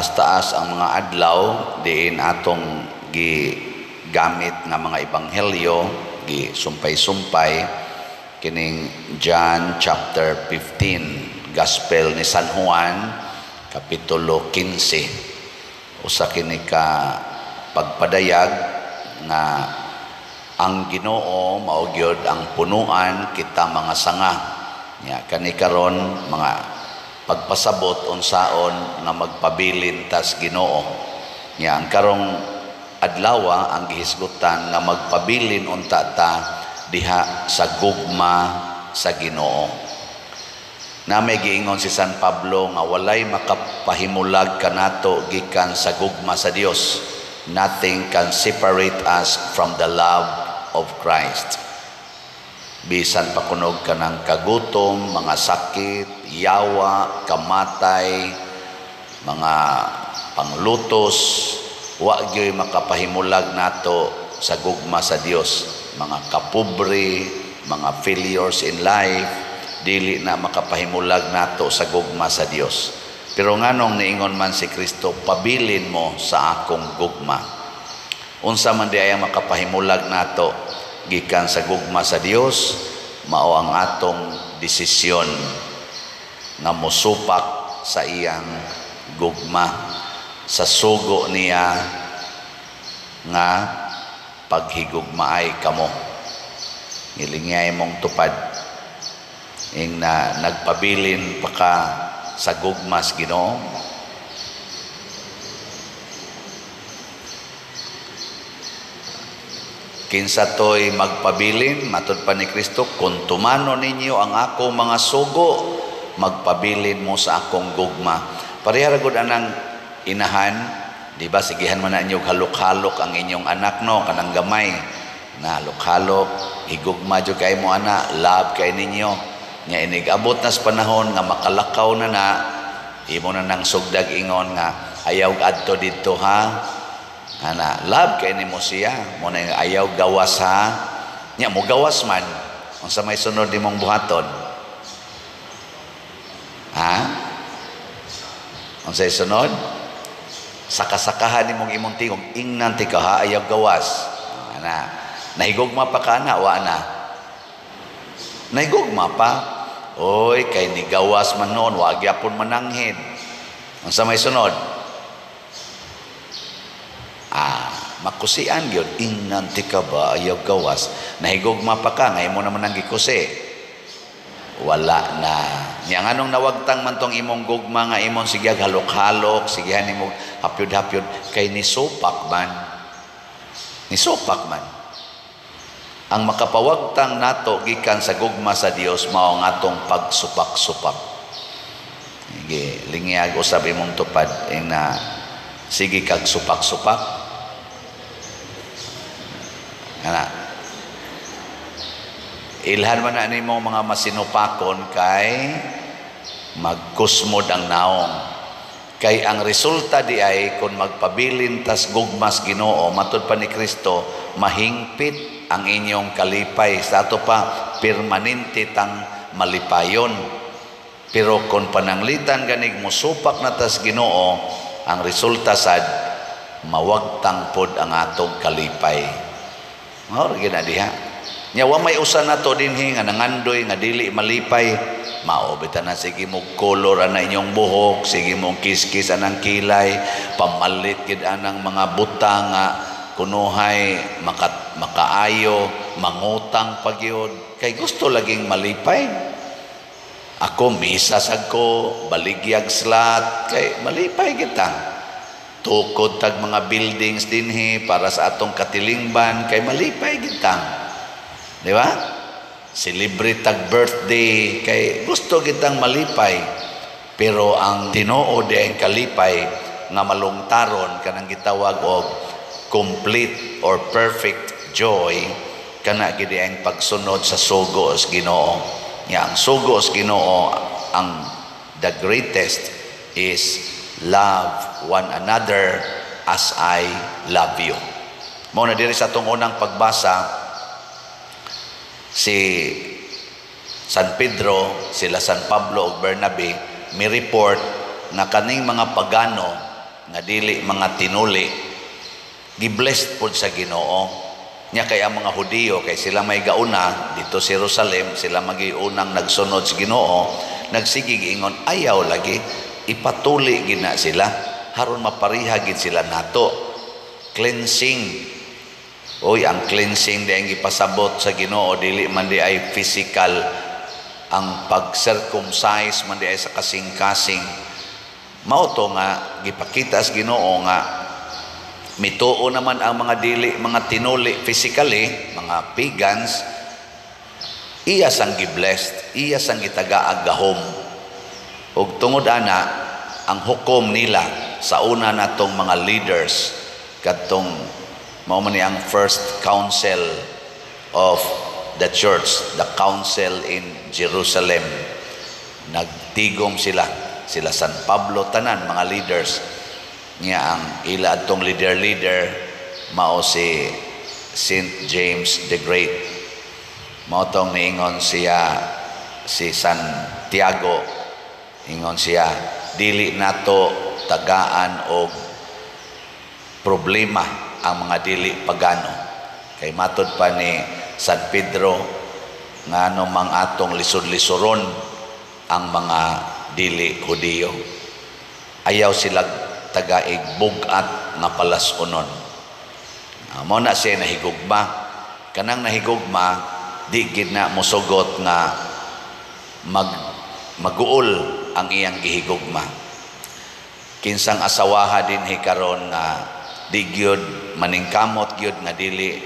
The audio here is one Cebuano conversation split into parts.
Taas-taas ang mga adlaw diin atong gigamit nga mga ebanghelyo, gi sumpay-sumpay kining John chapter 15, Gospel ni San Juan kapitulo 15. Usa kini ka pagpadayag nga ang Ginoo mao gyud ang punuan, kita mga sanga. Nya kani karon mga pagpasabot unsaon nga magpabilin tas Ginoo. Nya ang karong adlawa ang gihisgutan nga magpabilin unta ta diha sa gugma sa Ginoo. Na may giingon si San Pablo nga walay makapahimulag kanato gikan sa gugma sa Dios. Nothing can separate us from the love of Christ. Bisan pa kunog kanang kagutom, mga sakit, yawa, kamatay, mga panglutos, wa gyoy makapahimulag nato sa gugma sa Dios. Mga kapobre, mga failures in life, dili na makapahimulag nato sa gugma sa Dios. Pero nganong niingon man si Kristo, "Pabilin mo sa akong gugma"? Unsa man di ay ang makapahimulag nato gikan sa gugma sa Dios? Mao ang atong desisyon nga mosupak sa iyang gugma, sa sugo niya nga "Paghigugmaay kamo." Ngilingay mong tupad ing na nagpabilin pa ka sa gugmas Ginoo. Kinsa toy magpabilin? Matud pa ni Kristo, "Kung tumano ninyo ang akong mga sugo, magpabilin mo sa akong gugma." Pareha ra gud anang inahan, di ba? Sigihan man na inyo halok-halok ang inyong anak, no, kanang gamay. Na halok-halok, higugma jud kay mo ana, love kay ninyo. Nya inig abot na sa panahon nga makalakaw na na, imo na nang sugdag ingon nga ayaw adto didto ha. Ana, love kay nimo siya, mo na ayaw gawas ha. Nya mo gawas man, unsa may sunod nimong buhaton? Ha? Unsay sunod? Sakasakahan nimong imong tingog, ingnan ti ka ha, ayaw gawas. Ana, nahigugma pa ka na, wa na? Nahigugma pa. Oy, kay nigawas man noon, wa gyapon mananghid. Unsa may sunod? Ah, makusian gyud, ingnan ti ka ba, ayaw gawas. Nahigugma pa ka, ngayon mo naman ang gikusi. Wala na. Nya nganong nawagtang man tong imong gugma nga imong sige halok-halok, sigihan nimo hapyod-hapyod, kay nisupak man. Nisupak man. Ang makapawagtang nato gikan sa gugma sa Dios mao ang atong pagsupak-supak. Sige, lingyag usab imong tupad ing na sige kag supak-supak. Ana. Ilhan man na nimo mga masinupakon kay magkusmod ang naong. Kay ang resulta di ay kung magpabilin tas gugmas Ginoo, matud pa ni Kristo, mahingpit ang inyong kalipay. Sa ato pa, permanente tang malipayon. Pero kung pananglitan ganig musupak na tas Ginoo, ang resulta sad mawagtang pod ang atong kalipay. Mao ra gyud na diha. Nya wa may usa nato dinhi nga nangandoy nga dili malipay. Mao bitaw na sige mo color ana inyong buhok, sige mo kiskis anang kilay, pamalit gid anang mga butang nga kunuhay makaayo, mangutang pa gyud kay gusto laging malipay. Ako misa sad ko, baligyag slot kay malipay kita. Tukod tag mga buildings dinhi para sa atong katilingban kay malipay kita. Di ba? Celebrate tag birthday kay gusto kitang malipay. Pero ang tinuod ang kalipay nga malungtaron, kanang gitawag og complete or perfect joy, kana gid ang pagsunod sa sugo sa Ginoo. Nga ang sugo sa Ginoo, ang the greatest is "Love one another as I love you." Mao na diri sa atong unang pagbasa, si San Pedro, sila San Pablo ug Bernabe mi report na kaning mga pagano nga dili mga tinuli, giblessed pod sa Ginoo. Nya kay ang mga Hudiyo, kay sila may gauna dito sa Jerusalem, sila magiunang nagsunod sa Ginoo, nagsige ingon, "Ayaw lagi, ipatuli gina sila haron mapariha gid sila nato." Cleansing. Oy, ang cleansing di ang gipasabot sa Ginoo, dili man di ay physical ang pag-circumcise man di ay sa kasing-kasing. Mao to nga gipakita sa Ginoo nga mituo naman ang mga dili mga tinuli physically, mga pagans, iya sang giblessed, iya sang gitagaag gahom. Ug tungod ana, ang hukom nila sa una natong mga leaders kadtong mao man ni ang first council of the church, the council in Jerusalem. Nagtigom sila, sila San Pablo, tanan mga leaders niya. Ang ila atong leader-leader mao si Saint James the Great. Mao tong niingon siya, si Santiago, ingon siya, "Dili nato tagaan og problema ang mga dili pagano." Kay matod pa ni San Pedro, ngano mang atong lisod-lisoron ang mga dili Hudiyo? Ayaw sila tagaig bug-at nga palas-unon. Mo na siya nahigugma. Kanang nahigugma, di gid na mosugot nga maguol ang iyang gihigugma. Kinsang asawaha dinhi karon nga di gyud maningkamot gyud nga dili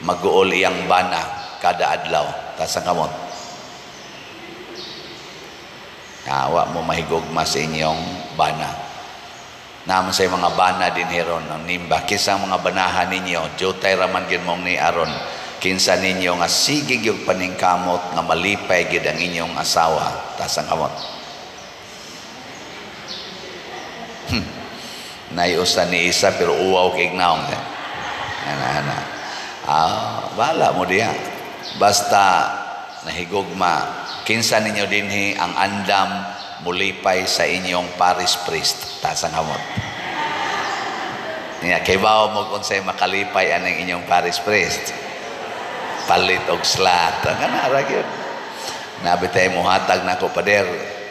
maguol iyang bana kada adlaw? Taas ang kamot. Awa mo mahigugma sa inyong bana. Naman sa mga bana din heron ng nimba. Kinsa mga banahan ninyo, jutay raman gid mong ni aron. Kinsa ninyo nga sige gyud paningkamot nga malipay gid ang inyong asawa? Taas ang kamot. Naiusa ni isa pero uwaw kay naong. Ana ana. Ah, bala mo diya. Basta nahigugma. Kinsa ninyo dinhi ang andam mulipay sa inyong parish priest? Taas ang kamot. Niya, kay bawo mo kung sa'y makalipay aning inyong parish priest. Palit og slat. Ang kana ra gyud. Nabi tayo muhatag nako, "Pader,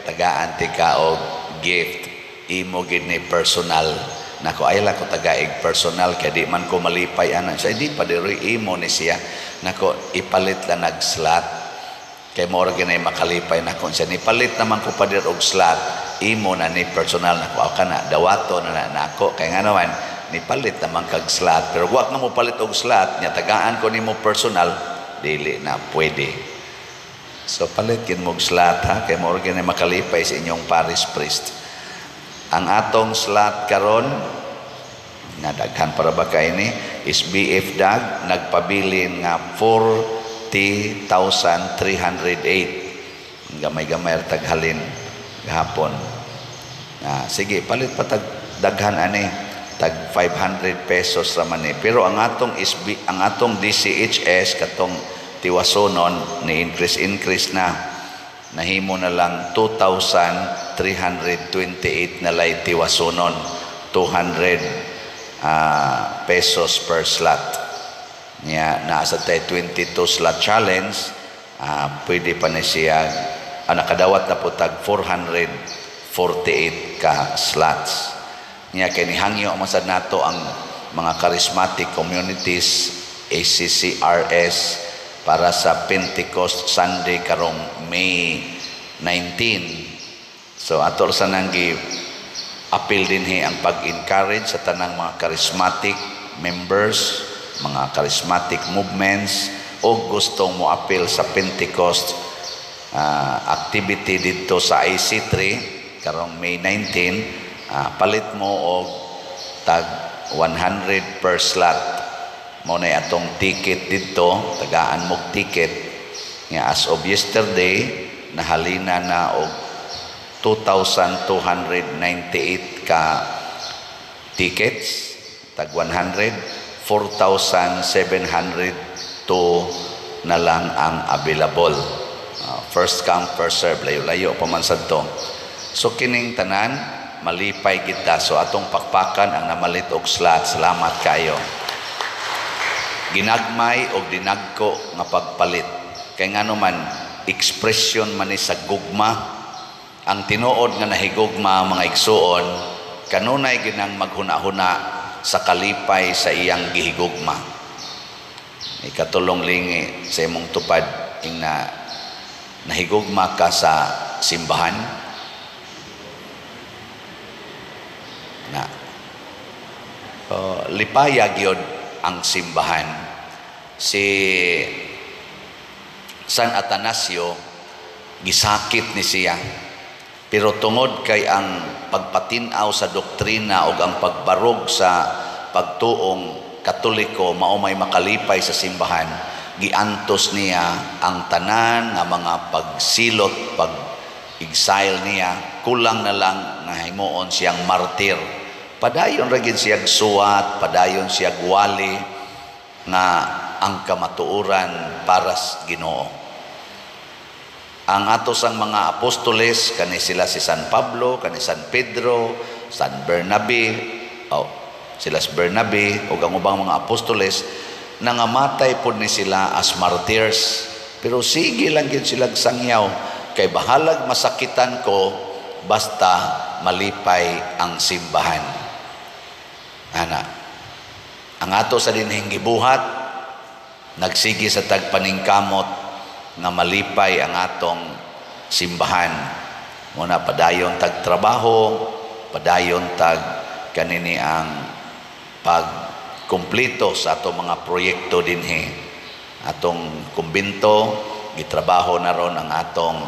tagaan ti ka og gift. Imo gid ni personal." Nako, ay lang ko tagaig personal kay di man ko malipay ana. Siya, "Di, pader, imo ni siya." Nako, ipalit lang nag slat. Kay mo ra ginay makalipay nako siya. "Nipalit naman ko, pader, og slat. Imo na ni personal." Nako, aw kana dawato na na nako. Kay nga naman nipalit naman kag slat. Pero wa nga mo palit og slat, nya tagaan ko nimo personal, dili na pwede. So palit kin mo og slat ha, kay mo ra ginay makalipay sa inyong parish priest. Ang atong slat karon nga daghan para ba kay ni is BF Dag, nagpabilin nga 40,308. Gamay-gamay taghalin gahapon. Ah, sige, palit pa tag daghan ani, tag 500 pesos ra man ni. Pero ang atong SB, ang atong DCHS katong tiwasonon ni increase increase na, nahimo na lang 2,328 na lay tiwasonon, 200 pesos per slot. Nya naa sa tay 22 slot challenge, pwede pa na siya, nakadawat na po tag 448 ka slots. Nya kay nihangyo man sad nato ang mga charismatic communities, ACCRS, para sa Pentecost Sunday karong May 19. So ato sa nang gi appeal dinhi ang pag-encourage sa tanang mga charismatic members, mga charismatic movements o gustong mo appeal sa Pentecost activity dito sa IC3 karong May 19, palit mo og tag 100 per slot. Mo na atong ticket dito, tagaan mo ticket. Nga as of yesterday, nahalina na og 2,298 ka tickets, tag 100, 4,702 na lang ang available. First come, first serve, layo-layo pa man sad to. So kining tanan Malipay kita. So atong pakpakan ang namalit og slot. Salamat kayo. Ginagmay og dinagko nga pagpalit. Kay ngano man, expression man ni sa gugma. Ang tinuod nga nahigugma, mga igsuon, kanunay ginang maghuna-huna sa kalipay sa iyang gihigugma. Ikatulong lingi sa imong tupad ing na nahigugma ka sa simbahan na lipaya gyud ang simbahan. Si San Atanasio gisakit ni siya, pero tungod kay ang pagpatin-aw sa doktrina o ang pagbarog sa pagtuong Katoliko mao may makalipay sa simbahan, giantos niya ang tanan nga mga pagsilot, pag-exile niya. Kulang na lang nga himuon siyang martir. Padayon ra gid siyag suwat, padayon siyag wali nga ang kamatuoran para sa Ginoo. Ang atos ang mga apostoles, kani sila si San Pablo, kani San Pedro, San Bernabe, oh, sila si Bernabe o ang ubang mga apostoles, nangamatay pod ni sila as martyrs. Pero sige lang gyud sila sangyaw, kay bahalag masakitan ko basta malipay ang simbahan. Ana, ang ato sa dinhing gibuhat, nagsige sa tagpaningkamot nga malipay ang atong simbahan. Muna padayon tag trabaho, padayon tag kanini ang pagkumpleto sa atong mga proyekto dinhi. Atong kumbinto, gitrabaho na ron ang atong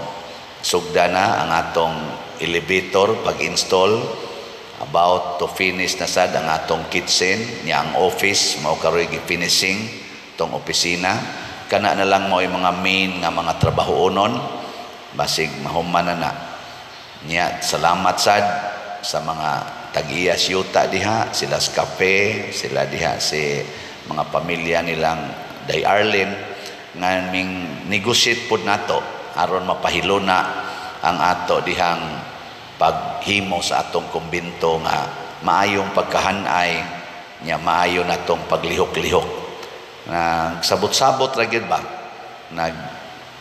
sugda na, ang atong elevator pag-install, about to finish na sad ang atong kitchen, niya ang office, mao karoy gi-finishing tong opisina. Kana na lang mao yung mga main nga mga trabahoonon, basig mahuman na na. Niya, salamat sad sa mga tag-iya yuta diha, sila sa kape, sila diha si mga pamilya nilang Day Arlene, nga ming negotiate pod nato aron mapahiluna ang ato dihang paghimo sa atong kumbinto nga maayong pagkahanay nya, maayo natong paglihok-lihok. Nagsabot-sabot ra gyud ba, nag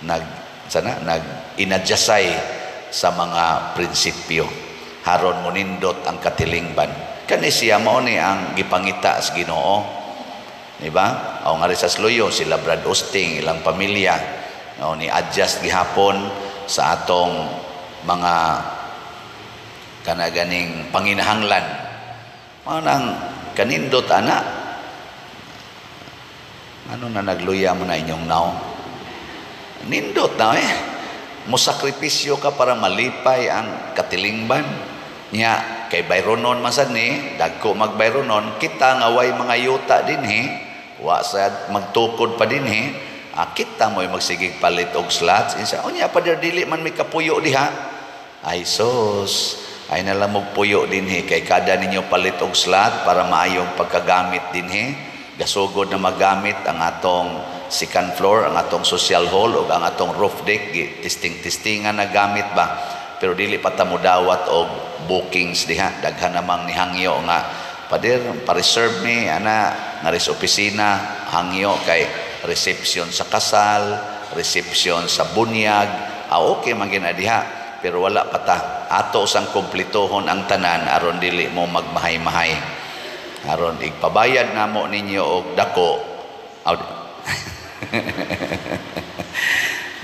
nag sana nag inadjustay sa mga prinsipyo haron monindot ang katilingban. Kani siya mao ni ang gipangita sa Ginoo, di ba? O nga sa Sluyo sila Brad Osting, ilang pamilya o ni adjust gihapon sa atong mga kanaganing panginahanglan. Mao nang kanindot ana. Ano na nagluya mo na inyong naong? Nindot na eh. Musakripisyo ka para malipay ang katilingban. Nya, kay Byronon man sad ni, dagko magbayronon, kita nga way mga yuta dinhi, wa sad magtukod pa dinhi, kita mo'y magsigig palit og slots. Insa, unya pa dili man may kapuyo diha. Ay sos, ay nalang magpuyo dinhi kay kada ninyo palit og slot para maayong pagkagamit dinhi. Gasugod na magamit ang atong second floor, ang atong social hall ug ang atong roof deck, testing-testingan na gamit ba. Pero dili pa ta modawat og bookings diha. Daghan namang nihangyo nga pader pa-reserve ni ana nga ris opisina hangyo kay reception sa kasal, reception sa bunyag. Okay man gina diha, pero wala pa ta. Ato sang kumpletohon ang tanan aron dili mo magmahay-mahay. Aron igpabayad namo ninyo og dako.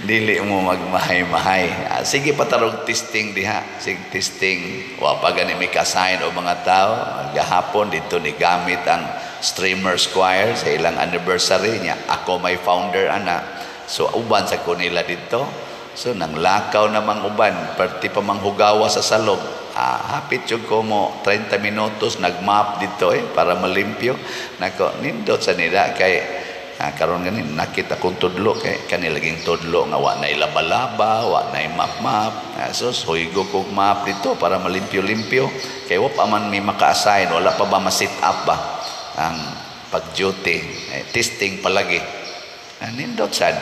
Dili mo magmahay-mahay. Sige patarog testing diha. Sige testing. Wa pa gani may kasign o mga tao. Gahapon dito ni gamit ang Streamers Choir sa ilang anniversary niya. Ako may founder ana. So uban sa ko nila dito. So nanglakaw namang uban, perti pa manghugawa sa salog. Hapit jud ko mo 30 minutos nagmap dito para malimpyo. Nako nindot sa nila kay karon gani nakita kong tudlo kay kani laging tudlo nga wa nay laba-laba, wa nay map-map. So huygo kog map dito para malimpyo-limpyo kay wa pa man may maka-assign, wala pa ba ma-set up ba ang pag-duty, testing palagi. Nindot sad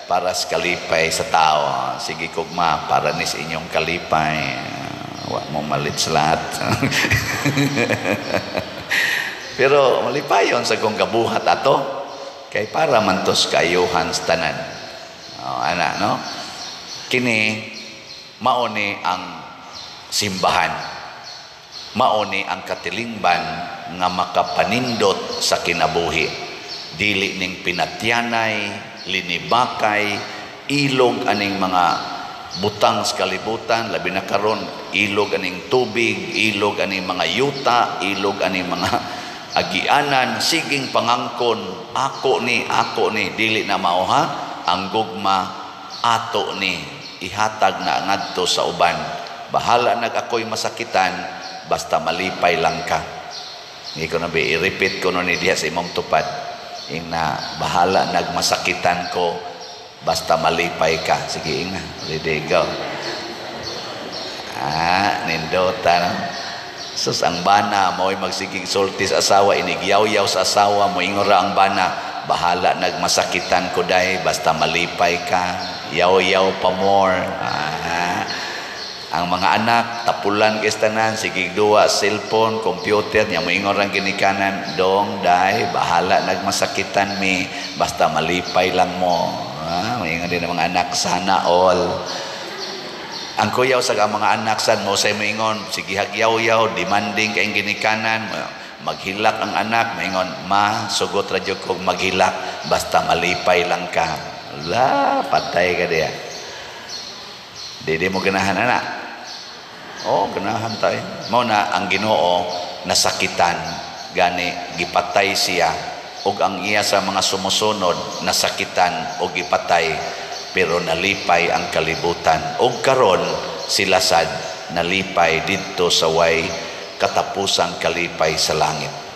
para sa kalipay sa tao. Sige kugma para nis inyong kalipay. Wa mo malit sa lahat. Pero malipayon sa kong gabuhat ato kay para man tos kaayuhan sa tanan. Oh, ana, no? Kini mao ni ang simbahan. Mao ni ang katilingban nga makapanindot sa kinabuhi. Dili ning pinatyanay, linibakay, ilog aning mga butang sa kalibutan, labi na karon ilog aning tubig, ilog aning mga yuta, ilog aning mga agianan, siging pangangkon, ako ni, dili na mao ha, ang gugma ato ni, ihatag na ngadto sa uban. Bahala nag ako'y masakitan, basta malipay lang ka. Hindi ko na ba, i-repeat ko no ni diha sa imong tupad. Ing na, bahala nagmasakitan ko, basta malipay ka. Sige, ing na, ready, go. Ah, nindota, no? Sus, ang bana, mo'y magsigig sulti sa asawa, inigyaw-yaw sa asawa, moingon ra ang bana, bahala nagmasakitan ko day, basta malipay ka, yaw-yaw pa more. Ah, ang mga anak, tapulan kay tanan, sige duwa, cellphone, computer, nya moingon rang ginikanan, dong, day, bahala nagmasakitan mi, basta malipay lang mo. Ah, moingon din ang mga anak, sana all. Ang kuyaw sa ang mga anak sad mo say moingon, sige hagyaw-yaw, demanding kay ginikanan, maghilak ang anak, moingon, ma, sugot ra jud kog maghilak, basta malipay lang ka. La, patay ka diya. Di mo ganahan ana. Oh, ganahan tayo. Mao na ang Ginoo nasakitan, gani gipatay siya ug ang iya sa mga sumusunod nasakitan og gipatay, pero nalipay ang kalibutan. Og karon sila sad nalipay didto sa way katapusang kalipay sa langit.